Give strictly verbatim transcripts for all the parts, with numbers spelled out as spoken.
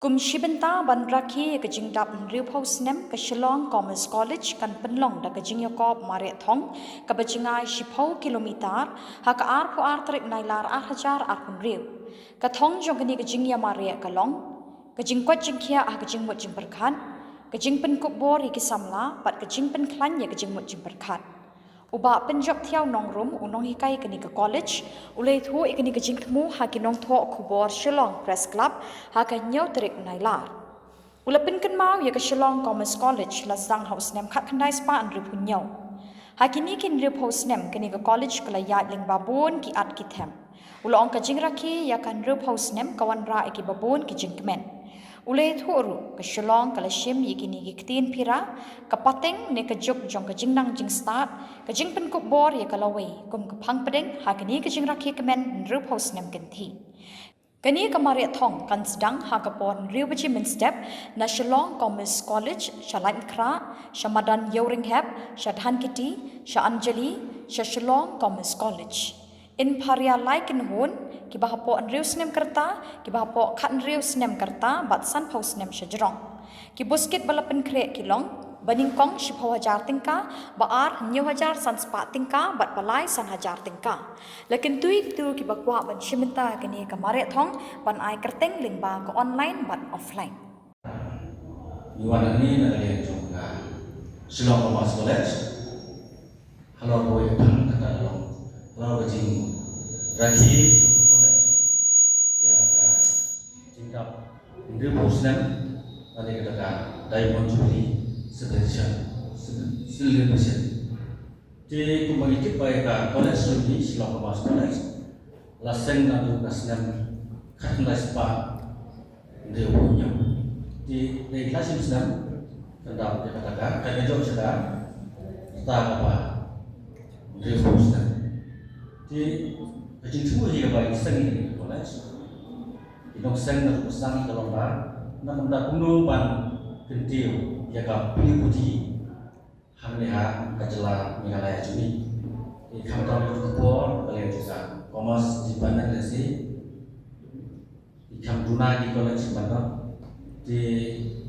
Kum shi bynta ban rakhe ïa ka jingdap hynriewphew snem, ka Shillong Commerce College kan pynlong da ka jingïakop mareh thong kaba jngai shiphew kilometer ha ka arphew ar tarik Nailar ar hajar arphew hynriew. Ka thong jong kane ka jingïamareh ka long ka jingkoit jingkhiah ha ka jingmut jingpyrkhat, ka jingpynkup bor ïa ki samla bad ka jingpynkhlaiñ ïa ka jingmut jingpyrkhat. U Bah Pynjop Thiaw Nongrum, u nonghikai kane ka college, u la ïathuh ïa kane ka jingthmu ha ki nongthoh khubor Shillong Press Club ha ka hynñiew tarik Nailar. U la pynkynmaw ïa ka Shillong Commerce College la sdang ha u snem khatkhyndai spah hynriewphew hynñiew. Ha kine ki hynriewphew snem kane ka college ka la ïaid lyngba bun ki at ki them. U la ong ka jingrakhe ïa ka hynriewphew snem ka wanrah ïa kiba bun ki jingkmen. U la ïathuh ruh ka Shillong ka la shim ïa kine ki ktien phira, ka pateng ne ka juk jong ka jingnang jingstad, ka jingpynkup bor ïa ka lawei kum ka phang pdeng ha kane ka jingrakhe kmen hynriewphew snem kynthih. Kane ka mareh thong kan sdang ha ka por hynriew baje mynstep na Shillong Commerce College, sha Laitkhrah, sha madan Ïewrynghep, sha Dhankheti, sha Anjali, sha Shillong Commerce College. Yn pharia lai kynhun, kiba hapoh hynriew snem ka rta, kiba hapoh khathynriew snem ka rta bad sanphew snem shajrong. Ki buskit ba la pynkhreh ki long, ba nyngkong shiphew hajar tyngka, ba ar hynñiew hajar san spah tyngka bad ba lai san hajar tyngka. La kyntu ïa kito kiba kwah ban shim bynta kane ka mareh thong ban ai kyrteng lyngba ka online bad offline. Ngi wan hangne na ka liang jong ka Shillong Commerce College. Halor kawei ka phang kata ka long halor ka jingrakhe jong ka college ïa ka jingdap hynriewphew snem lane kata ka Diamond Jubilee Celebration, Celebration. Te kumba ngi tip ba ïa ka college jong ngi, Shillong Commerce College, la seng naduh ka snem khatkhyndai spah hynriewphew hynñiew. Te dei la shim snem, kynda ïa kata ka, ka jong sha ka rta kaba hynriewphew snem. Te ka jingthmu hi kaba ngi seng ïa ka college, ki nongseng naduh ba sdang hi ka long ba, na ka bynta kumno ban kyntiew ïa ka pule puthi hangne ha ka jylla Meghalaya jong ngi. Te khamtam ïa ka por ka liang jong ka Commerce Department lehse ki kham duna ki college bynta. Te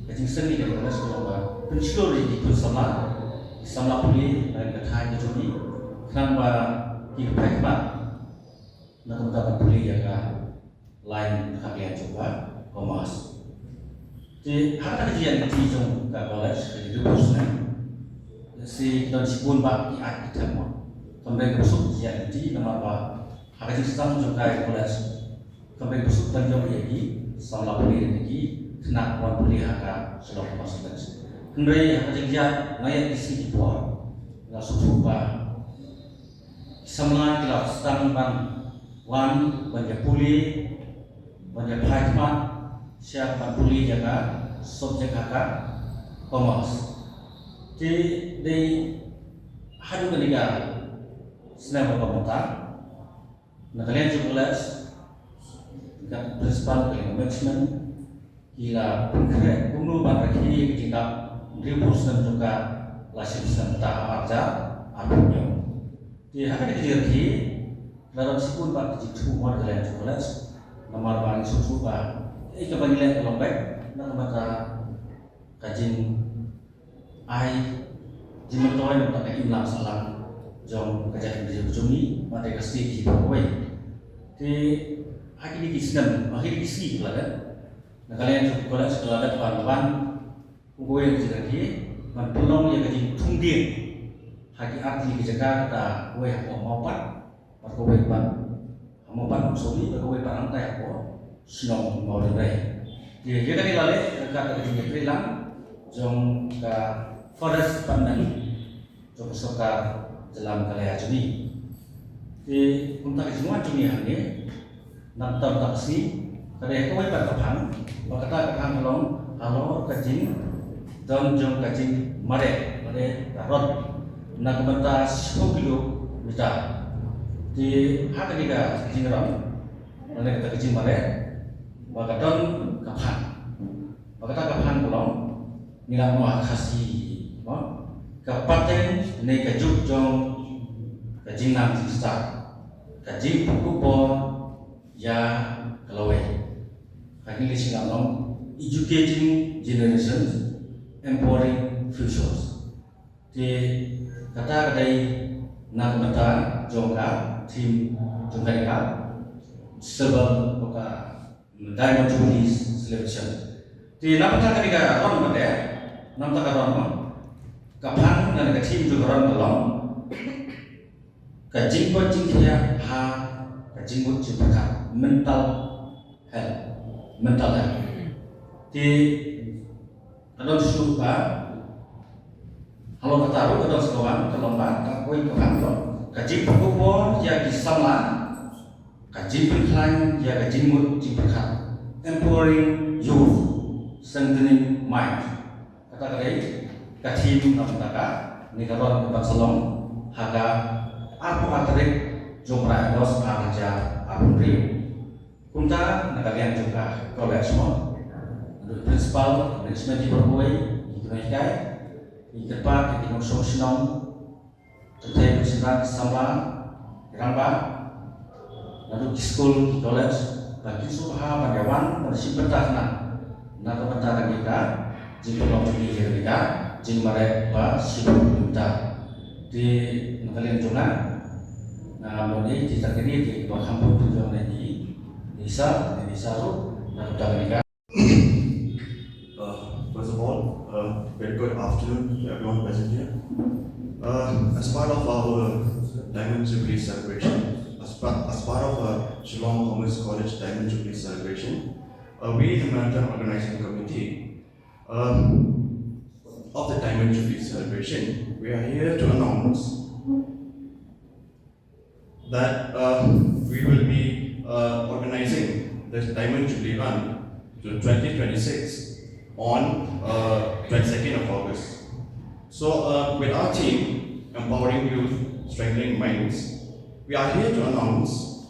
ka jingseng ïa ka college ka long ba pynshlur ïa ki khun samla, ki samla pule na ka thaiñ ka jong ngi, khnang ba ki phai khmat na ka bynta ban pule ïa ka line ha ka liang jong ka commerce. Te ha kata ka jingïaid lynti jong ka college ka hynriewphew snem, lehse ki don shibun bah ki at ki them mo. Kam dei kaba suk ka jingïaid lynti namar ba ha ka jingsdang jong ka college kam dei kaba suk ban ïoh ïa ki samla pule ne ki khynnah wan pule ha ka Shillong Commerce College. Hynrei ha ka jingïaid nga ïaid ki sngi ki por nga sngewthuh ba samla ki la sdang ban wan ban ïa pule, ban ïa phai khmat sha ban pule ïa ka subject ha ka commerce. Te dei haduh kane ka snem ba mynta na ka liang jong ka college, ka principal, ka liang management, ki la pynkhreh kumno ban rakhe ïa ka jingdap hynriewphew snem jong ka lashai snem kata ha ar hajar arphew hynñiew. Te ha kane ka jingrakhe la don shibun bah ki jingthmu na ka liang jong ka college namar ba ngi sngewthuh ba kaei kaba ngi leh ka long beit na ka bynta ka jing ai jingmyntoi na ka bynta ka imlang sahlang jong ka jaitbynriew jong ngi bad ka state hi baroh kawei. Te ha kine ki snem, ha kine ki sngi kiba la dep, na ka liang jong ka college ka la dep ban wan kum kawei ka jingrakhe ban pynlong ïa ka jingthung dieng ha ki artylli ki jaka, kata kawei hapoh Mawpat, bad kawei pat ha Mawpat, sorry, bad kawei pat hangtai hapoh shnong Mawlynrei. Te ïa kane la leh ryngkat ka jingïatreilang jong ka Forest Department jong ka sorkar jylla Meghalaya jong ngi. Te kumta ka jingwan jong ngi hangne na kata ka sngi ka dei kawei pat ka phang, bad kata ka phang ka long halor ka jingdon jong ka jingmareh, mareh ka rod na ka bynta shiphew kilometer. Te ha kane ka jingïalang lane kata ka jingmareh ba ka don ka phang, ba kata ka phang ka long, ngi lah ban ong ha Khasi mo, ka pateng ne ka juk jong ka jingnang jingstad, ka jingpynkup bor ïa ka lawei. Ha English ngi lah ban ong Educating generations, empowering futures. Te kata ka dei na ka bynta jong ka theme jong kane ka silver, ka Diamond Jubilee celebration. Te na ka bynta kane ka ron pat, na ka bynta ka ron, ka phang na ka theme jong ka ron ka long ka jingkoit jingkhiah ha ka jingmut jingpyrkhat, mental health, mental health. Te ka don shuh ba halor kata ruh ka don shuh ba ka long ba ka koit ka phang ka long ka jingpynkup bor ïa ki samla, ka jingpynkhlaiñ ïa ka jingmut jingpyrkhat, empowering youth, strengthening mind. Kata ka dei ka theme na ka bynta kane ka ron kaba sa long ha ka arphew ar tarik jong u bnai August ar hajar arphew hynriew. Kumta na ka liang jong ka college mo, naduh principal, management, ki briew, ki nonghikai, ki kyrpad, ki nongshong shnong, kynthei, ki shynrang, ki samla, ki rangbah, naduh ki skul, ki college, ba kin sngewbha ban ïa wan ban shim bynta khnang na ka bynta kane ka jingpynlong jong ngi ïa kane ka jingmareh ba shiphew kilometer. Te na ka liang jong nga, nga ong ïa kine, te kine kiba kham pynjah na i Nisa, i Nisa ruh na ka bynta kane ka. Uh, first of all, uh, very good afternoon to everyone present here. Uh, as part of our Diamond Jubilee celebration, as part, as part of uh, Shillong Commerce College Diamond Jubilee celebration, uh, we, the Manhattan Organizing Committee, um, of the Diamond Jubilee celebration, we are here to announce that uh, we will be uh, organizing the Diamond Jubilee Run to twenty twenty-six on uh, twenty-second of August. So, uh, with our theme, Empowering Youth, Strengthening Minds, we are here to announce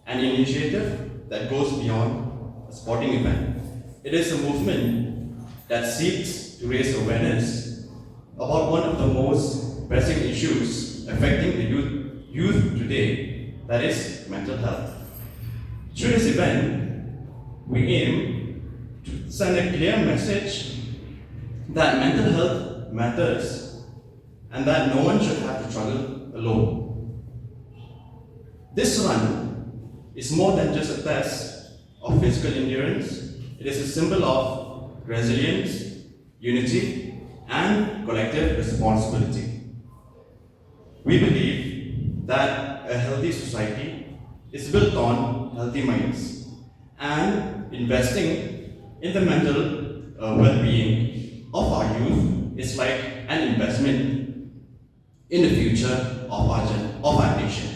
an initiative that goes beyond a sporting event. It is a movement that seeks to raise awareness about one of the most pressing issues affecting the youth, youth today, that is mental health. Through this event, we aim to send a clear message that mental health matters and that no one should have to struggle alone. This run is more than just a test of physical endurance, it is a symbol of resilience, unity, and collective responsibility. We believe that a healthy society is built on healthy minds, and investing in the mental uh, well being of our youth is like an investment in the future of our, gen- of our nation.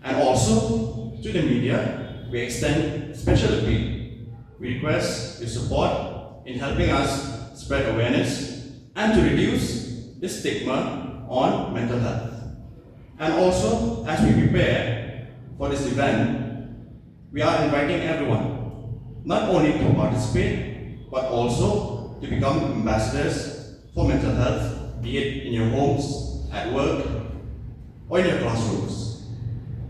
And also to the media, we extend special appeal. We request your support in helping us spread awareness and to reduce the stigma on mental health. And also, as we prepare for this event, we are inviting everyone not only to participate but also to become ambassadors for mental health, be it in your homes, at work, or in your classrooms.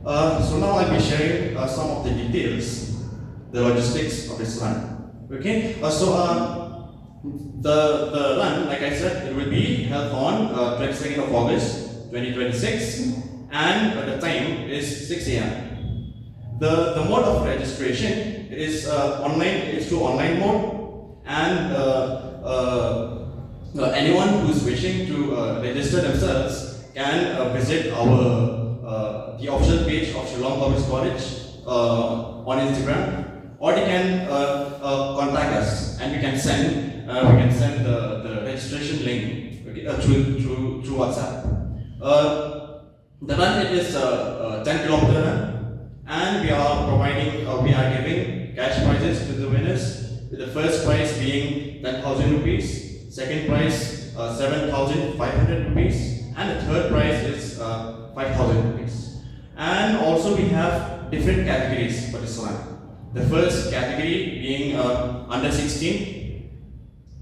Uh, so now I'll be sharing uh, some of the details, the logistics of this run. Okay, uh, so uh, the, the run, like I said, it will be held on uh, twenty-second of August twenty twenty-six, and uh, the time is six a m. The, the mode of registration is uh, online, it's through online mode, and uh, uh, uh, anyone who's wishing to uh, register themselves can uh, visit our uh, the official page of Shillong Commerce College uh, on Instagram, or they can uh, uh, contact us, and we can send uh, we can send the, the registration link, okay, uh, through through through WhatsApp. Uh, the run, it is a, a ten kilometer run, and we are providing uh, we are giving cash prizes to the winners, with the first prize being ten thousand rupees, second prize uh, seven thousand five hundred rupees, and the third prize is uh, five thousand rupees. And also we have different categories for this one. The first category being uh, under sixteen,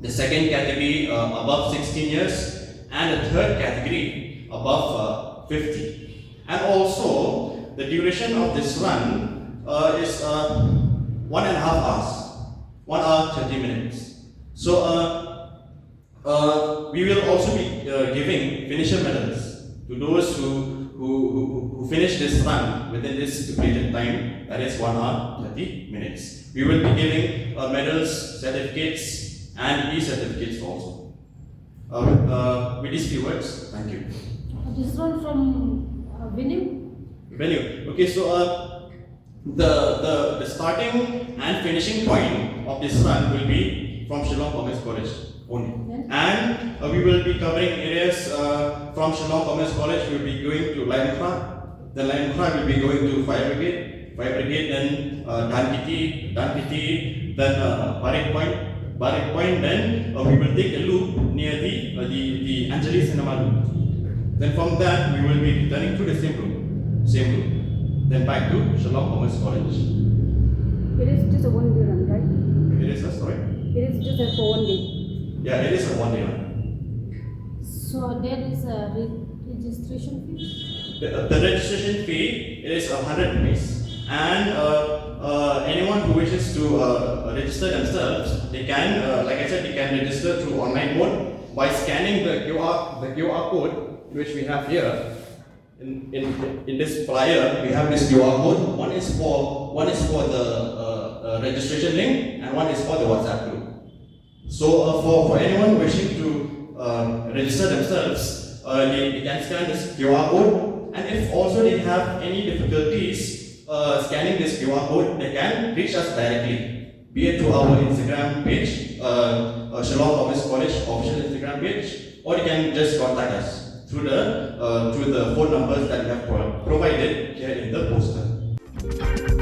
the second category uh, above sixteen years, and the third category above uh, fifty. And also, the duration of this run uh, is uh, one and a half hours. One hour, thirty minutes. So, uh, uh, we will also be uh, giving finisher medals to those who, who, who, who finish this run within this stipulated time, that is one hour, thirty minutes. We will be giving uh, medals, certificates, and e-certificates also. Uh, uh, with these few words, thank you. This one from uh, Venue. Venue. Okay, so uh, the, the the starting and finishing point of this run will be from Shillong Commerce College only. Then? And uh, we will be covering areas uh, from Shillong Commerce College. We will be going to Laitumkhrah. Then Laitumkhrah will be going to Fire Brigade. Fire Brigade, then uh, Dhankheti, Dhankheti, then uh, Barik Point. Barik Point, then uh, we will take a loop near the, uh, the, the Anjali Cinema loop. Then from that, we will be returning to the same route, same route. Then back to Shillong Commerce College. It is just a one day run, right? It is a, sorry? It is just a for one day. Yeah, it is a one day run. So there is a re- registration fee. The, the registration fee is a hundred rupees, and uh, uh, anyone who wishes to uh, register themselves, they can, uh, like I said, they can register through online mode by scanning the Q R the Q R code which we have here. In, in, in this flyer, we have this Q R code. One is for one is for the uh, uh, registration link, and one is for the WhatsApp group. So uh, for, for anyone wishing to uh, register themselves, uh, they, they can scan this Q R code. And if also they have any difficulties uh, scanning this Q R code, they can reach us directly, be it to our Instagram page, uh, uh, Shillong Commerce College official Instagram page, or they can just contact us through the uh, through the phone numbers that we have pro- provided here in the poster.